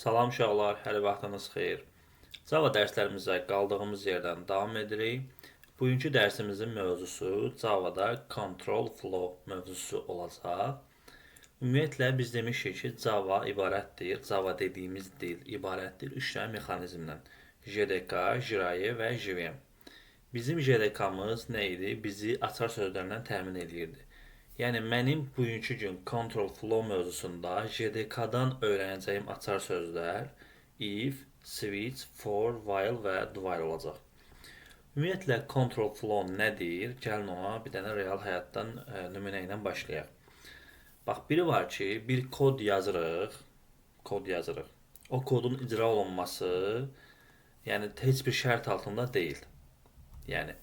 Salam uşaqlar, hər vaxtınız xeyir. Java dərslərimizə qaldığımız yerdən davam edirik. Bugünkü dərsimizin mövzusu Javada Control Flow mövzusu olacaq. Ümumiyyətlə biz demişik ki, Java ibarətdir, Java dediyimiz dil ibarətdir 3 dənə mexanizmdən. JDK, JRE və JVM. Bizim JDK-mız nə idi? Bizi açar sözlərlə təmin eləyirdi. Yəni mənim bugünkü gün Control Flow mövzusunda JDK-dan öyrənəcəyim açar sözlər if, switch, for, while və do while olacaq. Ümumiyyətlə Control Flow nədir? Gəlin ona bir dənə real həyatdan nümunə ilə başlayaq. Bax, biri var ki, bir kod yazırıq, O kodun icra olunması, yəni heç bir şərt altında deyil. Yəni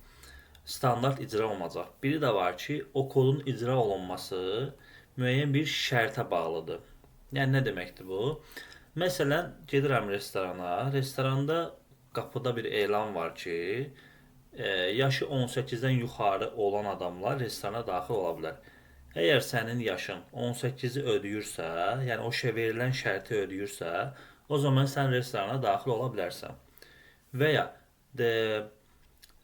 standart icra olunacaq. Biri də var ki, o kodun icra olunması müəyyən bir şərtə bağlıdır. Yəni nə deməkdir bu? Məsələn, gedirəm restorana. Restoranda qapıda bir elan var ki, yaşı 18-dən yuxarı olan adamlar restorana daxil ola bilər. Əgər sənin yaşın 18-i ödəyirsə, yəni o şey verilən şərti ödəyirsə, o zaman sən restorana daxil ola bilərsən. Və ya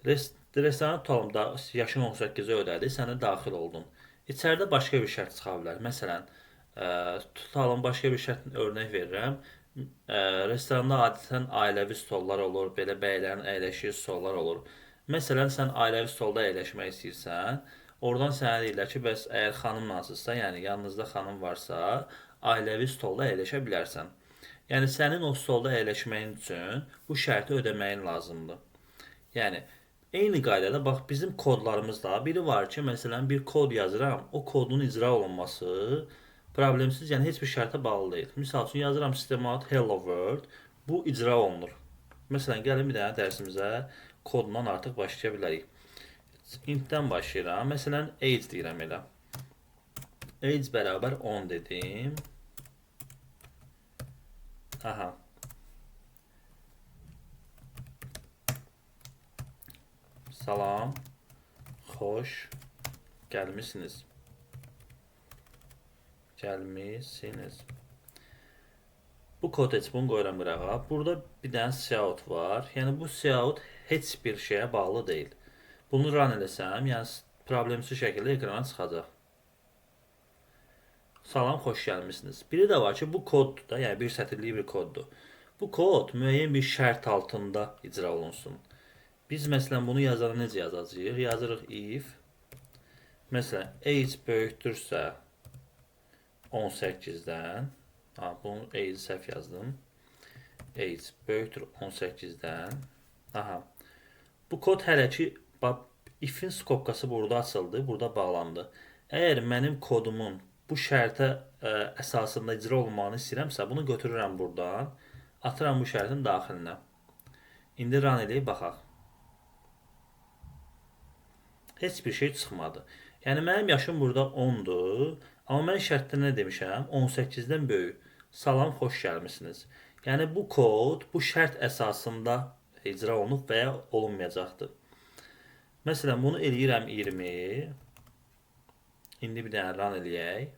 restorana tutalım da yaşın 18-i ödədi, sən də daxil oldun. İçəridə başqa bir şərt çıxa bilər. Məsələn, tutalım başqa bir şərt örnək verirəm. Restoranda adətən ailəvi stollar olur, belə bəylərin əyləşdiyi stollar olur. Məsələn, sən ailəvi stolda əyləşmək istəyirsən, oradan sənə deyirlər ki, bəs əgər xanımlansızsa, yəni yanınızda xanım varsa, ailəvi stolda əyləşə bilərsən. Yəni sənin o stolda əyləşməyin üçün bu şərti ödəməyin lazımdır. Yəni eyni qaydada bax bizim kodlarımızda biri var ki, məsələn bir kod yazıram, o kodun icra olunması problemsiz, yəni heç bir şərtə bağlı deyil. Misal üçün yazıram system out hello world, bu icra olunur. Məsələn, gəlin bir dənə dərsimizə kodundan artıq başlaya bilərik. Int'dən başlayıram. Məsələn, age deyirəm elə. Age bərabər 10 dedim. Aha. Salam, xoş gəlmisiniz. Gəlmisiniz. Bu kod heç bunu qoyuram qırağa. Burada bir dənə cout var. Yəni bu cout heç bir şeyə bağlı deyil. Bunu run eləsəm, yəni problemsiz şəkildə ekrana çıxacaq. Salam, xoş gəlmisiniz. Biri də var ki, bu koddur da, yəni bir sətirlik bir koddur. Bu kod müəyyən bir şərt altında icra olunsun. Biz məsələn bunu yazanda necə yazacağıq? Yazırıq if, məsələn age böyükdürsə 18-dən, bunu age səhv yazdım. Age böyükdür 18-dən. Aha. Bu kod hələ ki, ifin skobkası burada açıldı, burada bağlandı. Əgər mənim kodumun bu şərtə əsasında icra olunmağını istəyirəmsə, bunu götürürəm buradan, atıram bu şərtin daxilinə. İndi run eləyib baxaq. Heç bir şey çıxmadı. Yəni mənim yaşım burada 10-dur, amma mən şərtdə nə demişəm? 18-dən böyük. Salam, xoş gəlmisiniz. Yəni bu kod bu şərt əsasında icra olunub və ya olunmayacaqdır. Məsələn, bunu eləyirəm 20. İndi bir dənə run eləyək.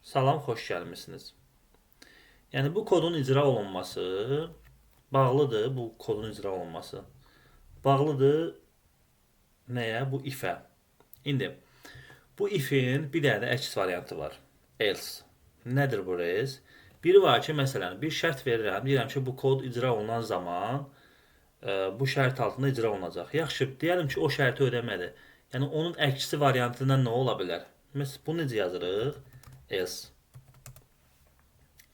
Salam, xoş gəlmisiniz. Yəni bu kodun icra olunması bağlıdır, bu kodun icra olunması. Bağlıdır nəyə? Bu ifə. İndi bu ifin bir dənə də əks variantı var. Else. Nədir bu else? Biri var ki, məsələn, bir şərt verirəm. Deyirəm ki, bu kod icra olunan zaman bu şərt altında icra olunacaq. Yaxşı, deyəlim ki, o şərti ödəmədi. Yəni onun əksi variantından nə ola bilər? Məsələn, bunu necə yazırıq? Else.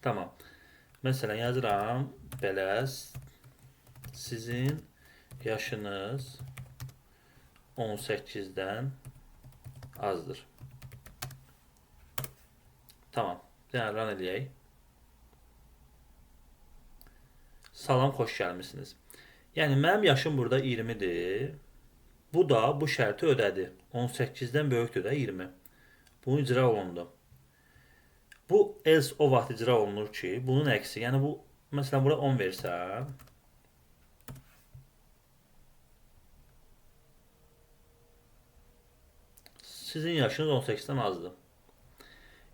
Tamam. Məsələn, yazıram belə, sizin yaşınız 18-dən azdır. Tamam. Bir dənə run eləyək. Salam, xoş gəlmisiniz. Yəni mənim yaşım burada 20-dir. Bu da bu şərti ödədi. 18-dən böyükdür də 20. Bu icra olundu. Bu else o vaxt icra olunur ki, bunun əksi. Yəni bu, məsələn, bura 10 versəm, sizin yaşınız 18-dən azdır.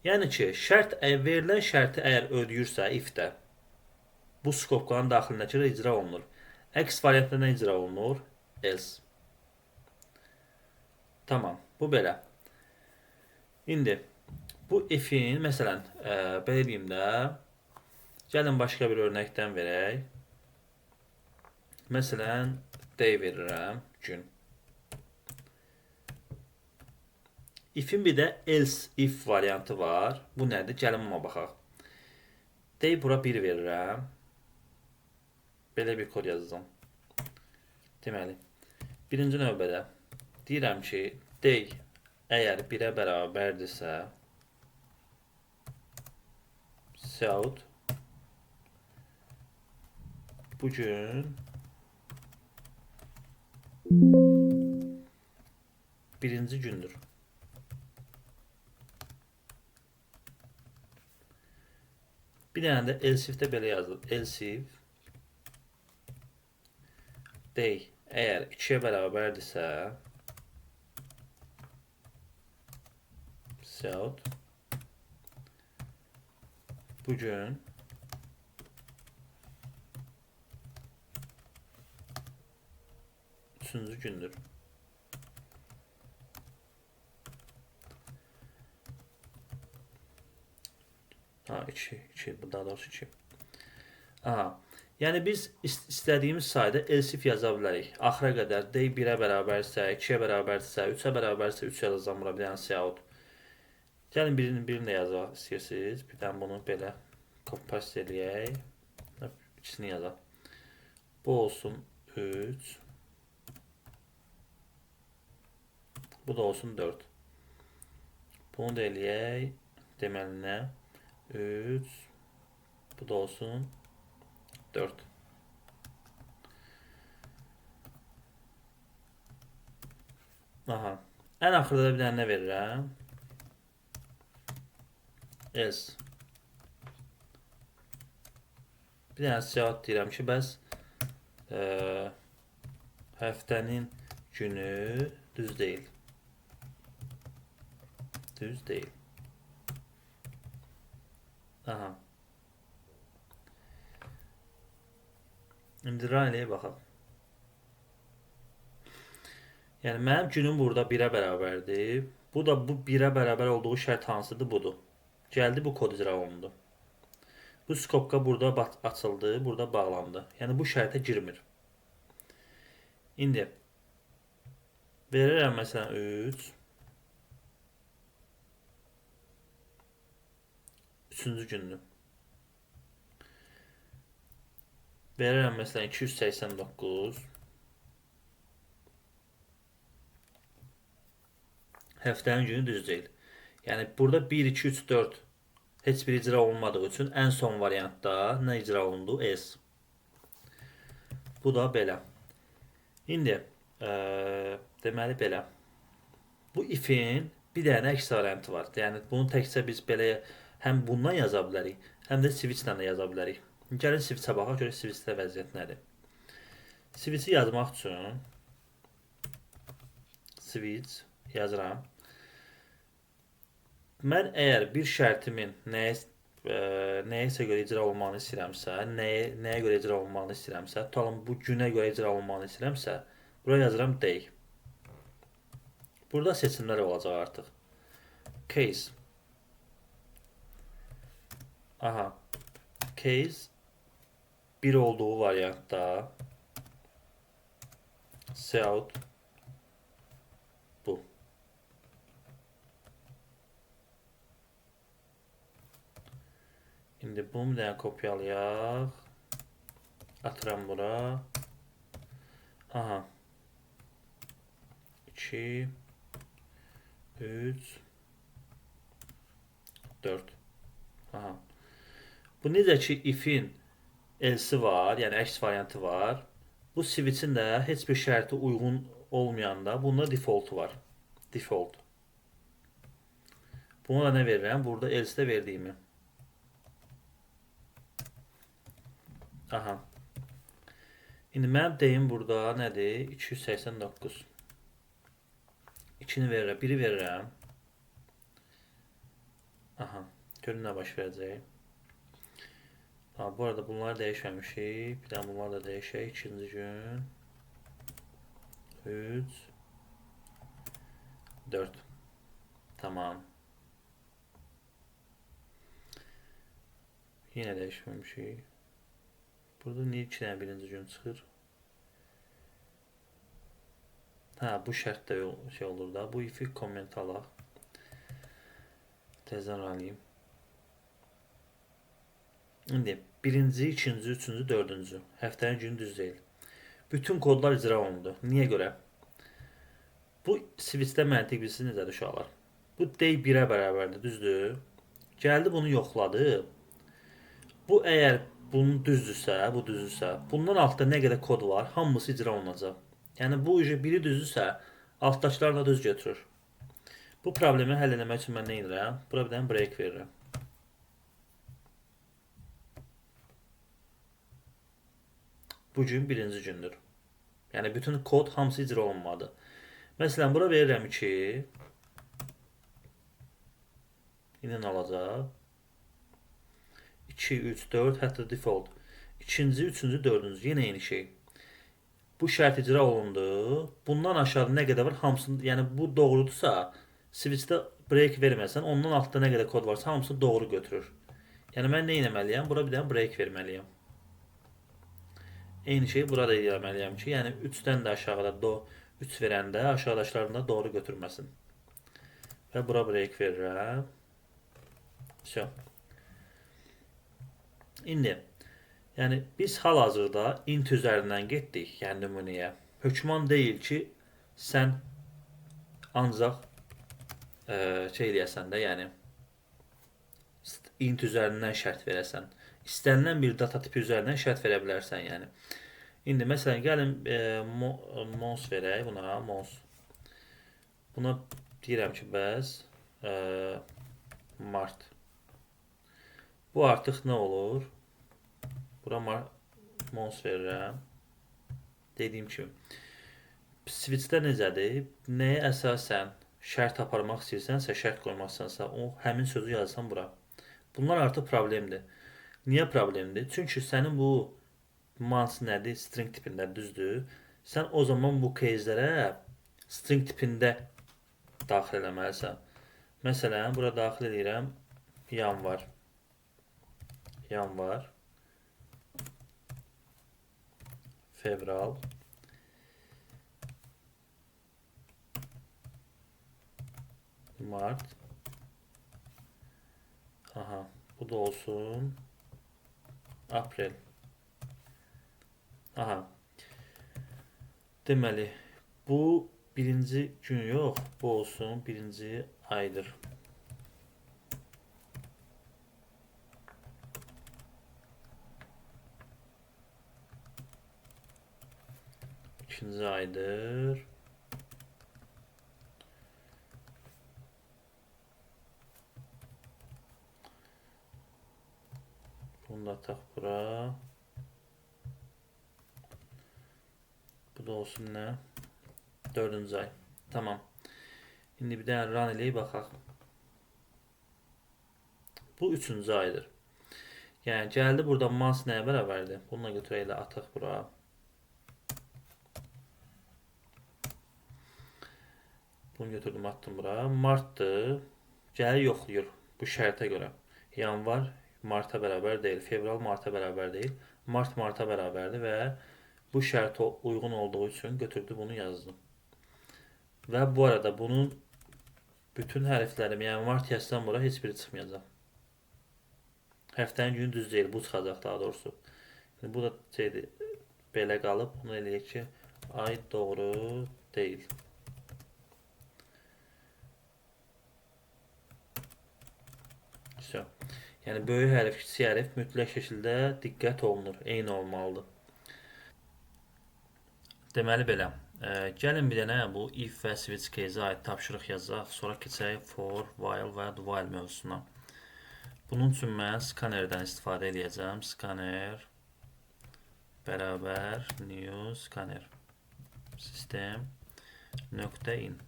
Yəni ki, şərt verilən şərti əgər ödəyirsə if-də bu skobkanın daxilindəki icra olunur. Əks variantda nə icra olunur? Else. Tamam, bu belə. İndi bu if-in, məsələn, belə deyim də, gəlin başqa bir örnəkdən verək. Məsələn, day verirəm, gün. If-in bir də else if variantı var. Bu nədir? Gəlin buna baxaq. Day bura 1 verirəm. Belə bir kod yazacağam. Deməli, birinci növbədə deyirəm ki, day əgər 1-ə bərabərdirsə, sout bugün birinci gündür. Bir dənə də else if-də belə yazılır. Else if day əgər 2-yə bərabərdirsə, sout bugün üçüncü gündür. Ha, 2, 2, daha doğrusu 2. Aha. Yəni biz istədiyimiz sayda else if yaza bilərik. Axıra qədər day 1-ə bərabərsə, 2-yə bərabərsə, 3-ə bərabərsə 3 yazacağam bura bir dənə sout. Gəlin birini də yazaq istəyirsiniz. Bir dənə bunu belə copy-paste eləyək. İkisini yazaq. Bu olsun 3. Bu da olsun 4. Bunu da eləyək. Deməli nə? 3. Bu da olsun 4. Aha. Ən axırda da bir dənə nə verirəm? Else. Bir dənə sout deyirəm ki, bəs həftənin günü düz deyil. Düz deyil. Aha. İndi run eləyək baxaq. Yəni mənim günüm burada 1-ə bərabərdir. Bu da bu 1-ə bərabər olduğu şərt hansıdır? Budur. Gəldi bu kod icra olundu. Bu skobka burada açıldı, burada bağlandı. Yəni bu şərtə girmir. İndi verirəm məsələn 3. Üçüncü gündür. Verirəm məsələn 289. Həftənin günü düz deyil. Yəni burada 1, 2, 3, 4 heç bir icra olunmadığı üçün ən son variantda nə icra olundu? S. Bu da belə. İndi deməli belə. Bu if-in bir dənə əks variantı var. Yəni bunu təkcə biz belə həm bundan yaza bilərik, həm də switch-lə də yaza bilərik. Gəlin switch-ə baxaq, görək switch-də vəziyyət nədir. Switch-i yazmaq üçün switch yazıram. Mən əgər bir şərtimin nəyə görə icra olunmağını istəyirəmsə, nəyə görə icra olunmağını istəyirəmsə, tutalım bu günə görə icra olunmağını istəyirəmsə, buraya yazıram day. Burada seçimlər olacaq artıq. Case. Aha. Case 1 olduğu variantda sout bu. İndi bunu bir dənə kopyalayaq. Atıram bura. Aha. 2 3 4. Aha. Bu necə ki if-in else var, yəni əks variantı var. Bu switch-in də heç bir şərti uyğun olmayanda bunda default var. Default. Buna da nə verirəm? Burada else-də verdiyimi. Aha. İndi mənim deyim burada nədir? 289. 2-ni verirəm, 1-i verirəm. Aha, görün nə baş verəcək. Ha, bu arada bunları dəyişməmişik. Bir dənə bunları da dəyişək. İkinci gün. 3 4. Tamam. Yenə dəyişməmişik. Burada niyə 2 dənə birinci gün çıxır? Hə, bu şərt də şey olur da. Bu if'i komment alaq. Təzədən alayım. İndi birinci, ikinci, üçüncü, dördüncü. Həftənin günü düz deyil. Bütün kodlar icra olundu. Niyə görə? Bu switch-də məntiq bilsin necədir uşaqlar. Bu day 1-ə bərabərdir, düzdür? Gəldi bunu yoxladı. Bu əgər bunun düzdürsə, bu düzdürsə, bundan altda nə qədər kod var, hamısı icra olunacaq. Yəni bu biri düzdürsə, altdakılar da düz götürür. Bu problemi həll etmək üçün mən nə edirəm? Bura bir dənə break verirəm. Bu gün birinci gündür. Yəni bütün kod hamısı icra olunmadı. Məsələn, bura verirəm ki, indi nə olacaq? 2, 3, 4, hətta default. İkinci, üçüncü, dördüncü, yenə eyni şey. Bu şərt icra olundu. Bundan aşağı nə qədər var, hamısını, yəni bu doğrudursa, switch-də break verməsən, ondan altda nə qədər kod varsa, hamısını doğru götürür. Yəni mən nə etməliyəm? Bura bir dənə break verməliyəm. Eyni şeyi burada eləməliyəm ki, yəni 3-dən də aşağıda 3 verəndə aşağıdakılarını da doğru götürməsin. Və bura break verirəm. Vəsə. İndi, yəni biz hal-hazırda int üzərindən getdik, yəni nümunəyə. Hökman deyil ki, sən ancaq şey eləyəsən də, yəni int üzərindən şərt verəsən. İstənilən bir data tipi üzərindən şərt verə bilərsən, yəni. İndi məsələn gəlin mons verək buna, mons. Buna deyirəm ki, bəs mart. Bu artıq nə olur? Bura mons verirəm. Dediyim kimi. Switch-də necədir? Nəyə əsasən şərt aparmaq istəyirsənsə, şərt qoymaq istəyirsənsə, o həmin sözü yazsan bura. Bunlar artıq problemdir. Niyə problemdir? Çünki sənin bu months nədir? String tipində, düzdür. Sən o zaman bu case-lərə string tipində daxil eləməlisən. Məsələn, bura daxil edirəm yanvar. Yanvar. Fevral. Mart. Aha, bu da olsun. Aprel. Aha. Deməli, bu birinci gün yox, bu olsun birinci aydır. İkinci aydır. Bunu da ataq bura. Bu da olsun nə? Dördüncü ay. Tamam. İndi bir dənə run eləyib baxaq. Bu üçüncü aydır. Yəni gəldi burada months nəyə bərabərdir? Bununla götürək elə ataq bura. Bunu götürdüm, attım bura. Martdır. Gəlir yoxlayır bu şərtə görə. Yanvar Marta bərabər deyil. Fevral Marta bərabər deyil. Mart Marta bərabərdir və bu şərtə uyğun olduğu üçün götürdü bunu yazdım. Və bu arada bunun bütün hərflərim, yəni Mart yazsam bura heç biri çıxmayacaq. Həftənin günü düz deyil, bu çıxacaq daha doğrusu. İndi bu da şeydir, belə qalıb. Bunu eləyək ki, ay doğru deyil. Vəsə. Yəni böyük hərf, kiçik hərf mütləq şəkildə diqqət olunur, eyni olmalıdır. Deməli belə. Gəlin bir dənə bu if və switch case-ə aid tapşırıq yazaq. Sonra keçək for, while və do while mövzusuna. Bunun üçün mən scannerdən istifadə edəcəm. Scanner bərabər new scanner system nöqtə in.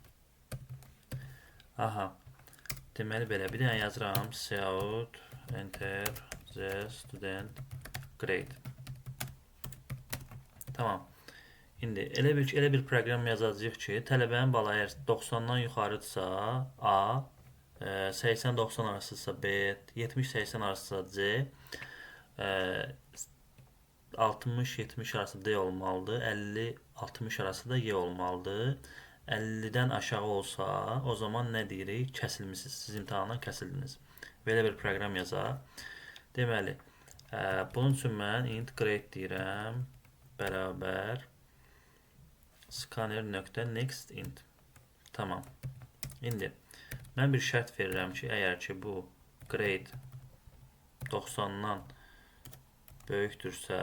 Aha. Deməli belə, bir dənə yazıram. Cout enter the student grade. Tamam. İndi elə bir proqram yazacağıq ki, tələbənin balı əgər 90-dan yuxarıdırsa A, 80-90 arasıdırsa B, 70-80 arasıdırsa C, 60-70 arası D olmalıdır, 50-60 arası da Y olmalıdır. 50-dən aşağı olsa, o zaman nə deyirik? Kəsilmisiniz, siz imtahandan kəsildiniz. Belə bir proqram yazaq. Deməli, bunun üçün mən int grade deyirəm, bərabər scanner.next int. Tamam. İndi mən bir şərt verirəm ki, əgər ki bu grade 90-dan böyükdürsə,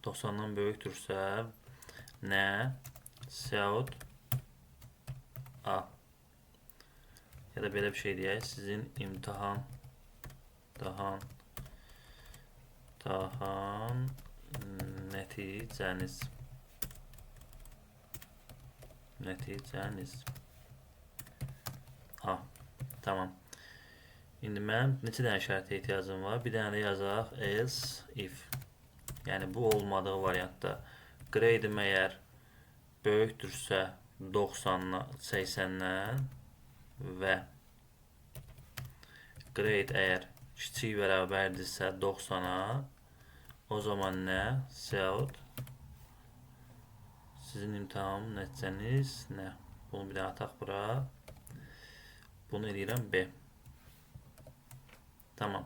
90-dan böyükdürsə nə? Cout A. Ya da belə bir şey deyək, sizin imtahan nəticəniz. A. Tamam. İndi mənim neçə dənə şərtə ehtiyacım var? Bir dənə də yazaq else if. Yəni bu olmadığı variantda grade-im əgər böyükdürsə 90-dan, 80-dən və grade əgər kiçik bərabərdirsə 90-a, o zaman nə? Cout sizin imtahan nəticəniz nə? Bunu bir dənə ataq bura. Bunu eləyirəm B. Tamam.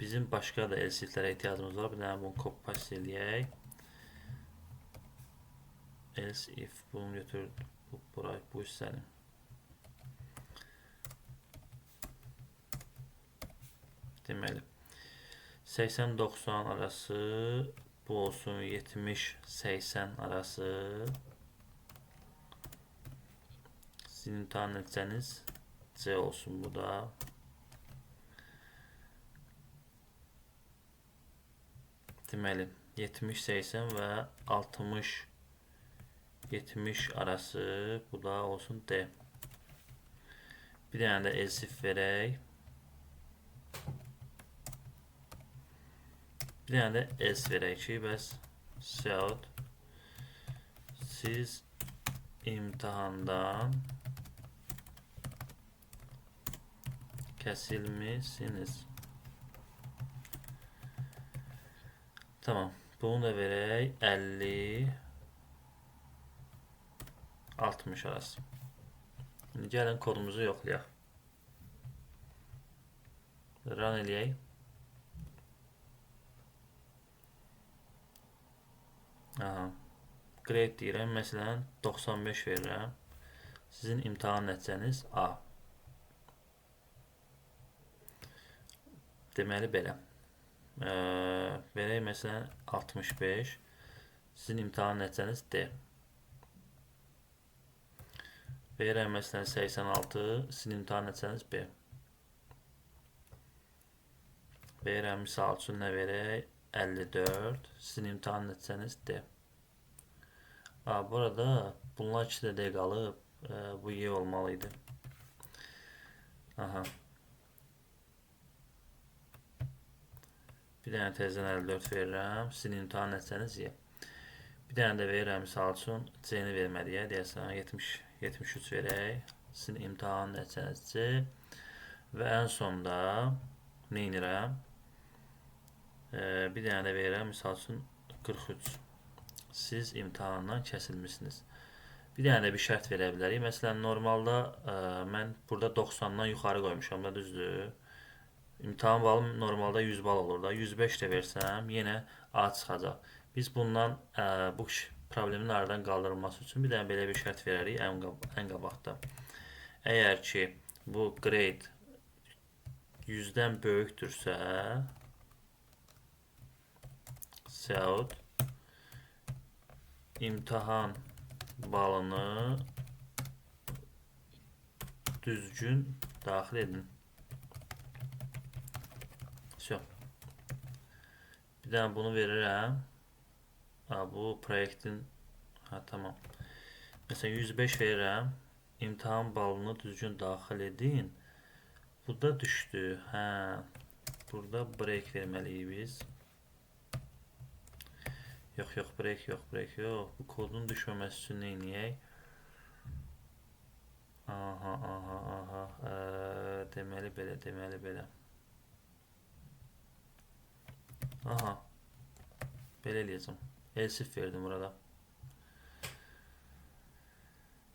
Bizim başqa da else iflərə ehtiyacımız var. Bir dənə bunu copy-paste eləyək. Else if bunu götür bura, bu hissəni. Deməli, 80-90 arası bu olsun, 70-80 arası. Sizin imtahan nəticəniz C olsun bu da. Deməli, 70-80 və 60-70 arası bu da olsun D. Bir dənə də else if verək. Bir dənə də else verək ki, bəs cout siz imtahandan kəsilmisiniz. Tamam. Bunu da verək 50-60 arası. İndi gəlin kodumuzu yoxlayaq. Run eləyək. Aha. Grade deyirəm. Məsələn, 95 verirəm. Sizin imtahan nəticəniz A. Deməli, belə. Verək, məsələn, 65. Sizin imtahan nəticəniz D. Verirəm, məsələn, 86. Sizin imtahan nəticəniz B. Verirəm, misal üçün nə verək? 54. Sizin imtahan nəticəniz D. Burada bunlar ikisi də D qalıb. Bu Y olmalı idi. Aha. Bir dənə tezdən 54 verirəm. Sizin imtahan nəticəniz Y. Bir dənə də verirəm, misal üçün C-ni verməliyə. Deyəsən, 73 verək. Sizin imtahan nəticəniz C. Və ən sonda nə edirəm? Bir dənə də verirəm, misal üçün 43. Siz imtahandan kəsilmişsiniz. Bir dənə də bir şərt verə bilərik. Məsələn, normalda mən burada 90-dan yuxarı qoymuşam da, düzdür. İmtahan balım normalda 100 bal olur da. 105 də versəm, yenə A çıxacaq. Biz bundan bu problemin aradan qaldırılması üçün bir dənə belə bir şərt verərik ən qabaqda. Əgər ki, bu grade 100-dən böyükdürsə, cout imtahan balını düzgün daxil edin. Vse. Bir dənə bunu verirəm. Ha, bu proyektin... Ha, tamam. Məsələn, 105 verirəm. İmtahan balını düzgün daxil edin. Bu da düşdü. Hə, burada break verməliyik biz. Yox, yox, break yox, break yox. Bu kodun düşməməsi üçün nə eləyək? Aha, aha, aha. Deməli belə, deməli belə. Aha. Belə eləyəcəm. Else if verdim burada.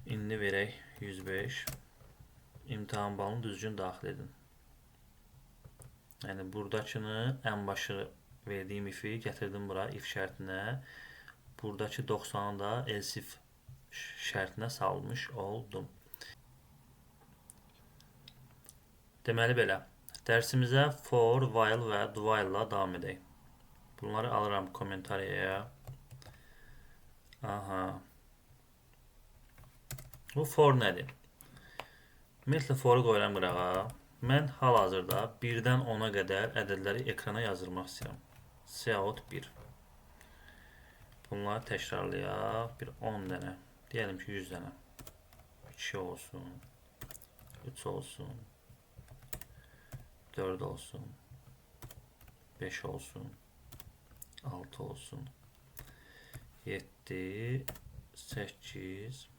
İndi verək 105. İmtahan balını düzgün daxil edin. Yəni buradakını ən başı verdiyim if'i gətirdim bura if şərtinə. Buradakı 90-ı da else if şərtinə salmış oldum. Deməli belə. Dərsimizə for, while və do while ilə davam edək. Bunları alıram kommentariyaya. Aha. Bu for nədir? Ümumiyyətlə foru qoyuram qırağa. Mən hal-hazırda 1-dən 10-a qədər ədədləri ekrana yazdırmaq istəyirəm. Cout 1. Bunları təkrarlayaq. Bir 10 dənə. Deyəlim ki, 100 dənə. 2 olsun. 3 olsun. 4 olsun. 5 olsun. 6 olsun. 7, 8,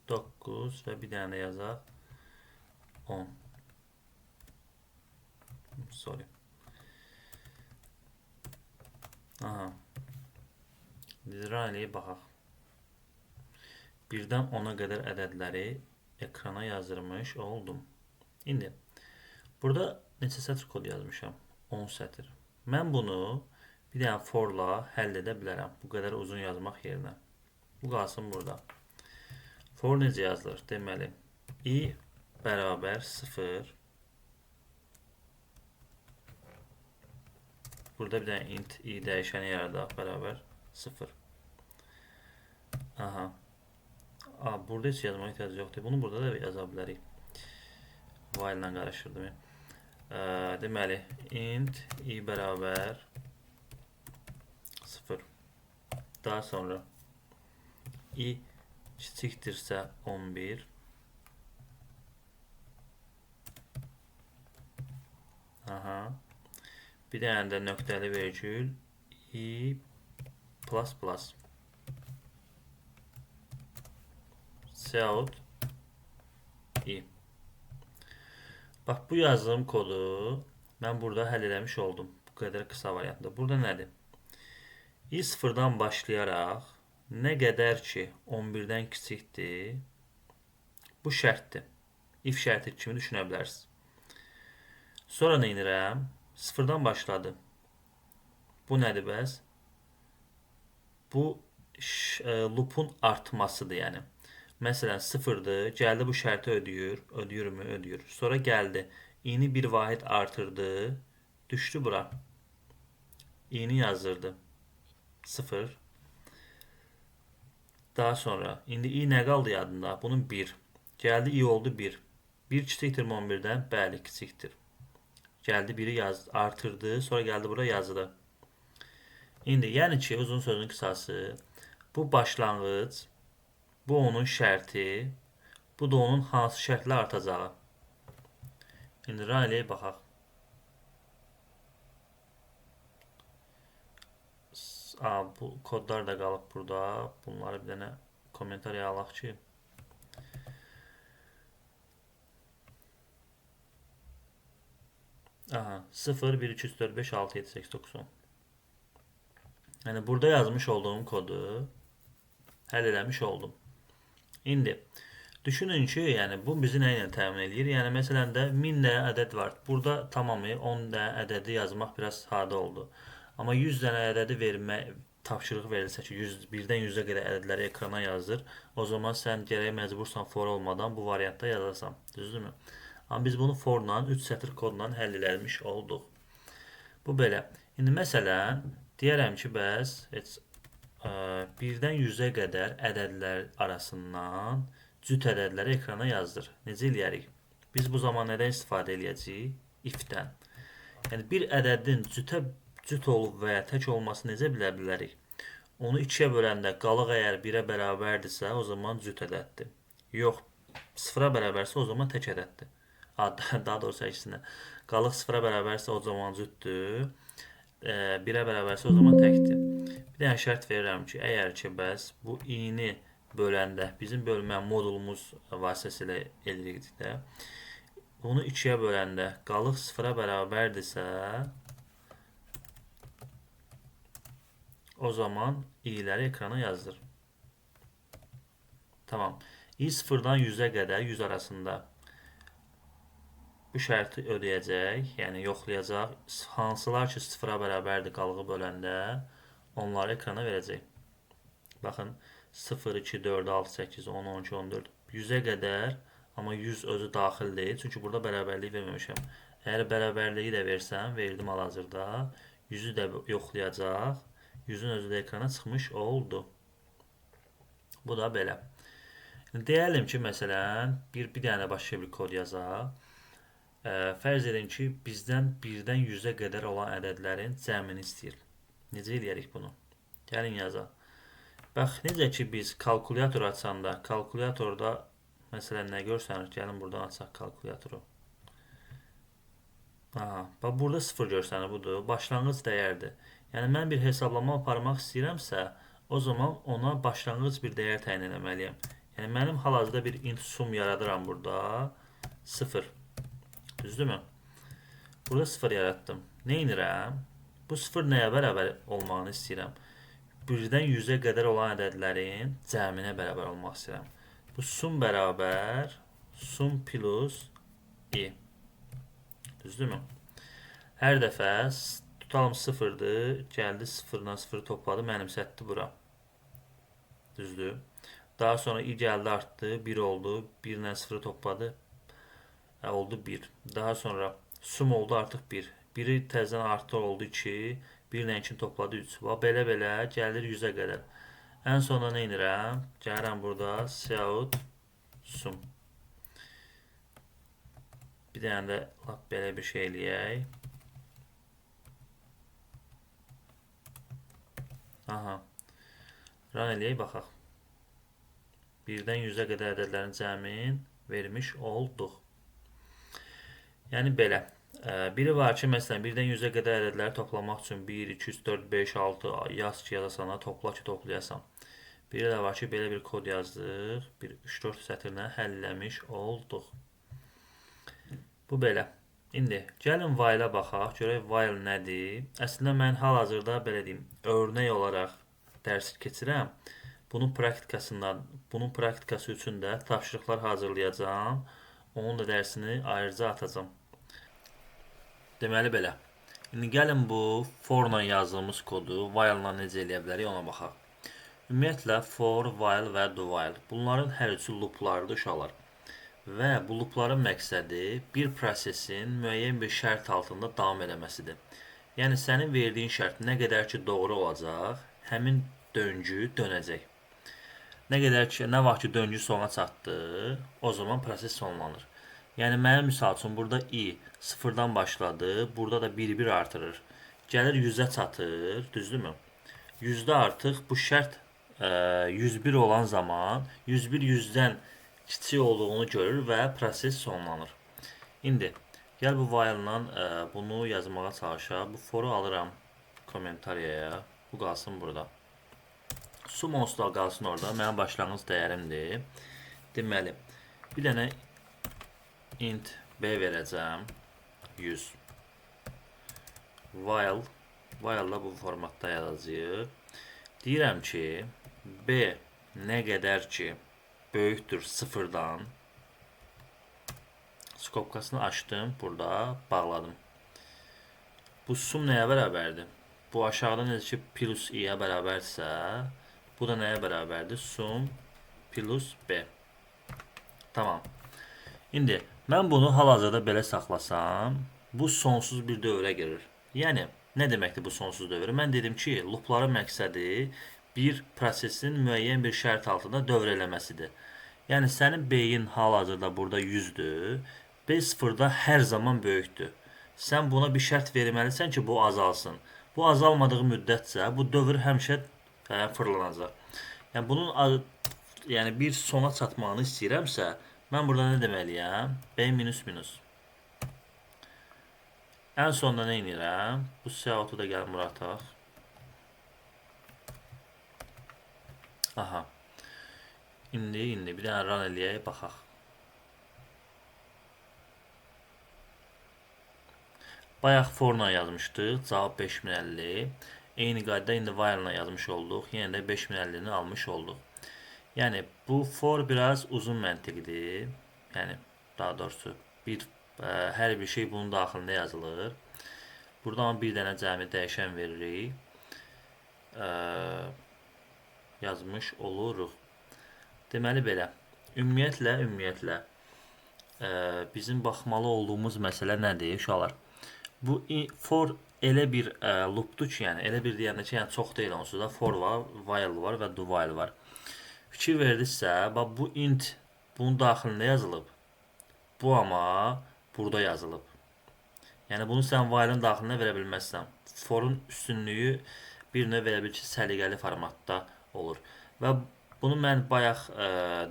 9 və bir dənə də yazaq 10. Sorry. Aha. Run eləyib baxaq. 1-dən 10-a qədər ədədləri ekrana yazdırmış oldum. İndi burada neçə sətr kod yazmışam? 10 sətr. Mən bunu bir dənə forla həll edə bilərəm. Bu qədər uzun yazmaq yerinə. Bu qalsın burada. For necə yazılır? Deməli, i bərabər 0. Burada bir dənə int i dəyişəni yaradaq. Bərabər 0. Aha. Burada heç yazmağa ehtiyac yoxdur. Bunu burada da yaza bilərik. While ilə qarışdırdım. Deməli, int i bərabər 0. Daha sonra i kiçikdirsə 11. Aha. Bir dənə də nöqtəli vergül i plus plus. Cout i. Bax, bu yazdığım kodu mən burada həll eləmiş oldum. Bu qədər qısa variantda. Burada nədir? I sıfırdan başlayaraq nə qədər ki 11-dən kiçikdir, bu şərtdir. If şərti kimi düşünə bilərsiniz. Sonra nə edirəm? Sıfırdan başladı. Bu nədir bəs? Bu loop'un artmasıdır yəni. Məsələn, 0-dır, gəldi bu şərti ödəyir, ödəyirmi? Ödəyir. Sonra gəldi, i-ni bir vahid artırdı, düşdü bura. İ-ni yazdırdı. 0. Daha sonra, indi i nə qaldı yadında? Bunun 1. Gəldi, i oldu 1. 1 kiçikdirmi 11-dən? Bəli, kiçikdir. Gəldi, 1-i artırdı, sonra gəldi bura yazdı. İndi, yəni ki, uzun sözün qısası, bu başlanğıc, bu onun şərti, bu da onun hansı şərtlə artacağı. İndi run eləyib baxaq. Bu kodlar da qalıb burada. Bunları bir dənə kommentariya alaq ki. Aha, 0, 1, 2, 3, 4, 5, 6, 7, 8, 9, 10. Yəni, burada yazmış olduğum kodu həll eləmiş oldum. İndi, düşünün ki, yəni, bu bizi nə ilə təmin eləyir? Yəni, məsələn də 1000 dənə ədəd var. Burada tamamı 10 dənə ədədi yazmaq biraz sadə oldu. Amma 100 dənə ədədi vermək, tapşırıq verilsə ki, 1-dən 100-ə qədər ədədləri ekrana yazdır, o zaman sən gərək məcbursan for olmadan bu variantda yazasan. Düzdürmü? Amma biz bunu forla, 3 sətr kodla həll eləmiş olduq. Bu belə. İndi məsələn, deyərəm ki, bəs heç 1-dən 100-ə qədər ədədlər arasından cüt ədədləri ekrana yazdır. Necə eləyərik? Biz bu zaman nədən istifadə eləyəcəyik? If-dən. Yəni, bir ədədin cüt olub və ya tək olması necə bilə bilərik? Onu 2-yə böləndə qalıq əgər 1-ə bərabərdirsə, o zaman cüt ədəddir. Yox, 0-a bərabərsə o zaman tək ədəddir. Daha doğrusu əksinə. Qalıq 0-a bərabərsə o zaman cütdür. 1-ə bərabərsə o zaman təkdir. Bir dənə şərt verirəm ki, əgər ki, bəs bu i-ni böləndə bizim bölmə modulumuz vasitəsilə edirik də. Bunu 2-yə böləndə qalıq 0-a bərabərdirsə, o zaman i-ləri ekrana yazdır. Tamam. I 0-dan 100-ə qədər, 100 arasında bu şərti ödəyəcək, yəni yoxlayacaq. Hansılar ki 0-a bərabərdir qalığı böləndə, onları ekrana verəcək. Baxın, 0, 2, 4, 6, 8, 10, 12, 14, 100-ə qədər, amma 100 özü daxil deyil, çünki burada bərabərlik verməmişəm. Əgər bərabərliyi də versəm, verdim hal-hazırda, 100-ü də yoxlayacaq, 100-ün özü də ekrana çıxmış oldu. Bu da belə. Deyəlim ki, məsələn, bir dənə başqa bir kod yazaq. Fərz edin ki, bizdən 1-dən 100-ə qədər olan ədədlərin cəmini istəyir. Necə eləyərik bunu? Gəlin yazaq. Bax, necə ki, biz kalkulyator açanda, kalkulyatorda məsələn, nə görsənir? Gəlin buradan açaq kalkulyatoru. Aha, bax, burada 0 görsənir, budur. Başlanğıc dəyərdir. Yəni, mən bir hesablama aparmaq istəyirəmsə, o zaman ona başlanğıc bir dəyər təyin eləməliyəm. Yəni, mənim hal-hazırda bir int sum yaradıram burada. 0. Düzdürmü? Burada 0 yaratdım. Nə edirəm? Bu 0 nəyə bərabər olmağını istəyirəm? 1-dən 100-ə qədər olan ədədlərin cəminə bərabər olmaq istəyirəm. Bu sum bərabər sum plus i. Düzdürmü? Hər dəfə tutalım 0-dır. Gəldi 0-dan 0-ı topladı, mənimsətdi bura. Düzdür? Daha sonra i gəldi, artdı, 1 oldu. 1 ilə 0-ı topladı, oldu 1. Daha sonra sum oldu artıq 1. 1-i təzədən artdı, oldu 2. 1 ilə 2-ni topladı 3. Və belə-belə gəlir 100-ə qədər. Ən sonda nə edirəm? Gəlirəm burada cout sum. Bir dənə də lap belə bir şey eləyək. Aha. Run eləyək, baxaq. 1-dən 100-ə qədər ədədlərin cəmin vermiş olduq. Yəni belə. Biri var ki, məsələn, 1-dən 100-ə qədər ədədləri toplamaq üçün 1, 2, 3, 4, 5, 6 yaz ki, yazasan, topla ki, toplayasan. Biri də var ki, belə bir kod yazdıq. Bir 3-4 sətirlə həll eləmiş olduq. Bu belə. İndi gəlin while-a baxaq, görək while nədir? Əslində mən hal-hazırda belə deyim, örnək olaraq dərsi keçirəm. Bunun praktikası üçün də tapşırıqlar hazırlayacağam. Onun da dərsini ayrıca atacağam. Deməli belə. İndi gəlin bu for-la yazdığımız kodu while-la necə eləyə bilərik ona baxaq. Ümumiyyətlə for, while və do while. Bunların hər üçü looplardır uşaqlar. Və bu loopların məqsədi bir prosesin müəyyən bir şərt altında davam eləməsidir. Yəni sənin verdiyin şərt nə qədər ki doğru olacaq, həmin döngü dönəcək. Nə qədər ki, nə vaxt ki döngü sona çatdı, o zaman proses sonlanır. Yəni mənim misal üçün burada i 0-dan başladı, burada da 1-1 artırır. Gəlir 100-ə çatır, düzdürmü? 100-də artıq bu şərt 101 olan zaman 101 100-dən kiçik olduğunu görür və proses sonlanır. İndi gəl bu while-la bunu yazmağa çalışaq. Bu for-u alıram kommentariyaya. Bu qalsın burada. Sum onsuz da qalsın orada. Mənim başlanğıc dəyərimdir. Deməli, bir dənə int b verəcəm. 100. While while-la bu formatda yazacağıq. Deyirəm ki, b nə qədər ki böyükdür 0-dan, skobkasını açdım, burada bağladım. Bu sum nəyə bərabərdir? Bu aşağıda necə ki plus i-yə bərabərsə, bu da nəyə bərabərdir? Sum plus b. Tamam. İndi mən bunu hal-hazırda belə saxlasam, bu sonsuz bir dövrə girir. Yəni, nə deməkdir bu sonsuz dövr? Mən dedim ki, loopların məqsədi bir prosesin müəyyən bir şərt altında dövr eləməsidir. Yəni, sənin B-in hal-hazırda burada 100-dür. B 0-da hər zaman böyükdür. Sən buna bir şərt verməlisən ki, bu azalsın. Bu azalmadığı müddətcə bu dövr həmişə fırlanacaq. Yəni, bunun yəni bir sona çatmağını istəyirəmsə, mən burada nə deməliyəm? B minus minus. Ən sonda nə edirəm? Bu cout'u da gəlin bura ataq. Aha. İndi bir dənə run eləyək, baxaq. Bayaq for-la yazmışdıq, cavab 5050. Eyni qaydada indi while-la yazmış olduq, yenə də 5050-ni almış olduq. Yəni, bu for biraz uzun məntiqdir. Yəni, daha doğrusu, hər bir şey bunun daxilində yazılır. Buradan bir dənə cəmi dəyişən veririk. Yazmış oluruq. Deməli belə, ümumiyyətlə, bizim baxmalı olduğumuz məsələ nədir, uşaqlar? Bu for elə bir loopdur ki, yəni elə bir deyəndə ki, yəni çox deyil onsuz da for var, while var və do while var. Fikir verdinizsə, bax bu int bunun daxilində yazılıb. Bu amma burada yazılıb. Yəni bunu sən while-ın daxilinə verə bilməzsən. Forun üstünlüyü bir növ elə bil ki, səliqəli formatda olur. Və bunu mən bayaq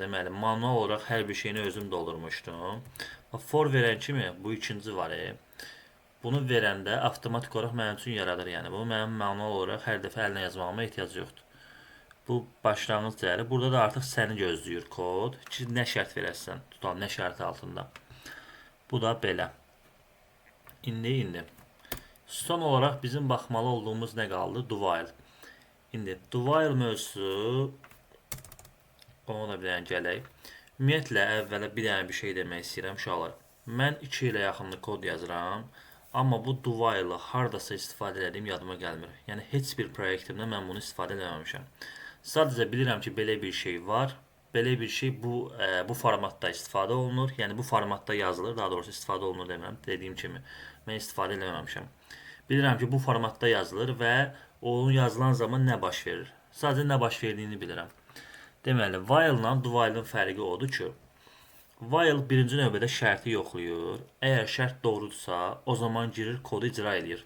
deməli manual olaraq hər bir şeyini özüm doldurmuşdum. Bax, for verən kimi bu ikinci var. Bunu verəndə avtomatik olaraq mənim üçün yaradır. Yəni bunu mənim manual olaraq hər dəfə əllə yazmağıma ehtiyac yoxdur. Bu başlanğıc dəyəri. Burada da artıq səni gözləyir kod ki, nə şərt verəsən, tutalım, nə şərti altında. Bu da belə. İndi. Son olaraq bizim baxmalı olduğumuz nə qaldı? Do while. İndi do while mövzusu, ona da bir dənə gələk. Ümumiyyətlə, əvvələ bir dənə bir şey demək istəyirəm uşaqlar. Mən 2 ilə yaxınlı kod yazıram. Amma bu do while-ı hardasa istifadə elədiyim yadıma gəlmir. Yəni, heç bir proyektimdə mən bunu istifadə eləməmişəm. Sadəcə bilirəm ki, belə bir şey var. Belə bir şey bu formatda istifadə olunur. Yəni, bu formatda yazılır. Daha doğrusu, istifadə olunur demirəm. Dediyim kimi, mən istifadə eləməmişəm. Bilirəm ki, bu formatda yazılır və onun yazılan zaman nə baş verir? Sadəcə nə baş verdiyini bilirəm. Deməli, while ilə do while-ın fərqi odur ki, while birinci növbədə şərti yoxlayır. Əgər şərt doğrudursa, o zaman girir, kodu icra eləyir.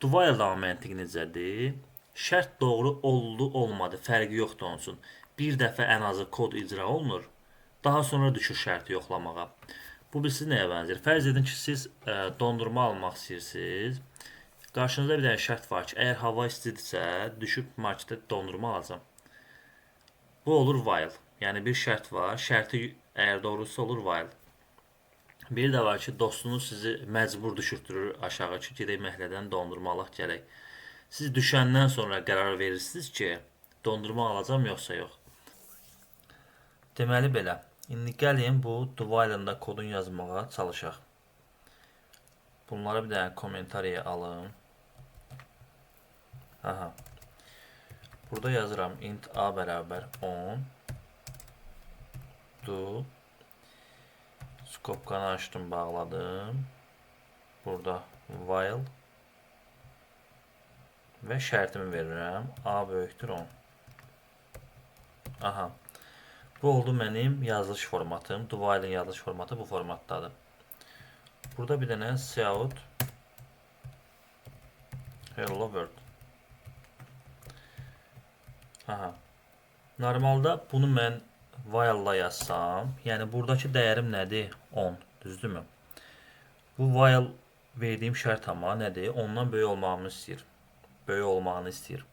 Do while-da məntiqi necədir? Şərt doğru oldu, olmadı, fərqi yoxdur onun üçün. Bir dəfə ən azı kod icra olunur, daha sonra düşür şərti yoxlamağa. Bu bilirsiniz nəyə bənzəyir? Fərz edin ki, siz dondurma almaq istəyirsiniz. Qarşınızda bir dənə şərt var ki, əgər hava istidirsə, düşüb marketdə dondurma alacam. Bu olur while. Yəni bir şərt var. Şərti əgər doğrusu olur while. Bir də var ki, dostunuz sizi məcbur düşürtdürür aşağı ki, gedək məhəllədən dondurma alaq gələk. Siz düşəndən sonra qərar verirsiniz ki, dondurma alacam yoxsa yox. Deməli belə. İndi gəlin bu do while-ın da kodunu yazmağa çalışaq. Bunları bir dənə kommentariya alım. Aha. Burada yazıram int a bərabər 10. Do. Skopkanı açdım, bağladım. Burada while və şərtimi verirəm. A böyükdür 10. Aha. Bu oldu mənim yazılış formatım. Do while-ın yazılış formatı bu formatdadır. Burada bir dənə cout hello world. Aha. Normalda bunu mən while-la yazsam, yəni buradakı dəyərim nədir? 10, düzdürmü? Bu while verdiyim şərt amma nədir? 10-dan böyük olmağımı istəyir. Böyük olmağını istəyir.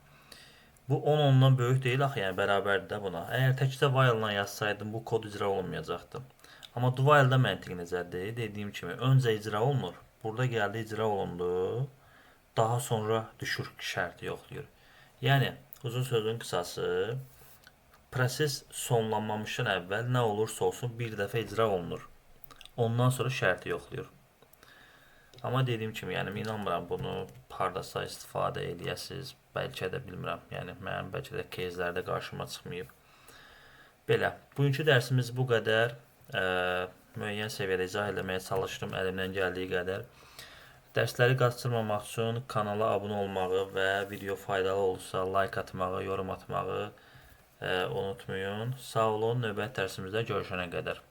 Bu 10 ondan böyük deyil axı, yəni bərabərdir də buna. Əgər təkcə while-la yazsaydım, bu kod icra olunmayacaqdı. Amma do while-da məntiq necədir? Dediyim kimi, öncə icra olunur. Burada gəldi, icra olundu. Daha sonra düşür şərti yoxlayır. Yəni, uzun sözün qısası, proses sonlanmamışdan əvvəl nə olursa olsun bir dəfə icra olunur. Ondan sonra şərti yoxlayır. Amma dediyim kimi, yəni inanmıram bunu hardasa istifadə eləyəsiniz. Bəlkə də bilmirəm. Yəni mənim bəlkə də caselərdə qarşıma çıxmayıb. Belə, bugünkü dərsimiz bu qədər. Müəyyən səviyyədə izah eləməyə çalışdım əlimdən gəldiyi qədər. Dərsləri qaçırmamaq üçün kanala abunə olmağı və video faydalı olursa like atmağı, yorum atmağı unutmayın. Sağ olun, növbəti dərsimizdə görüşənə qədər.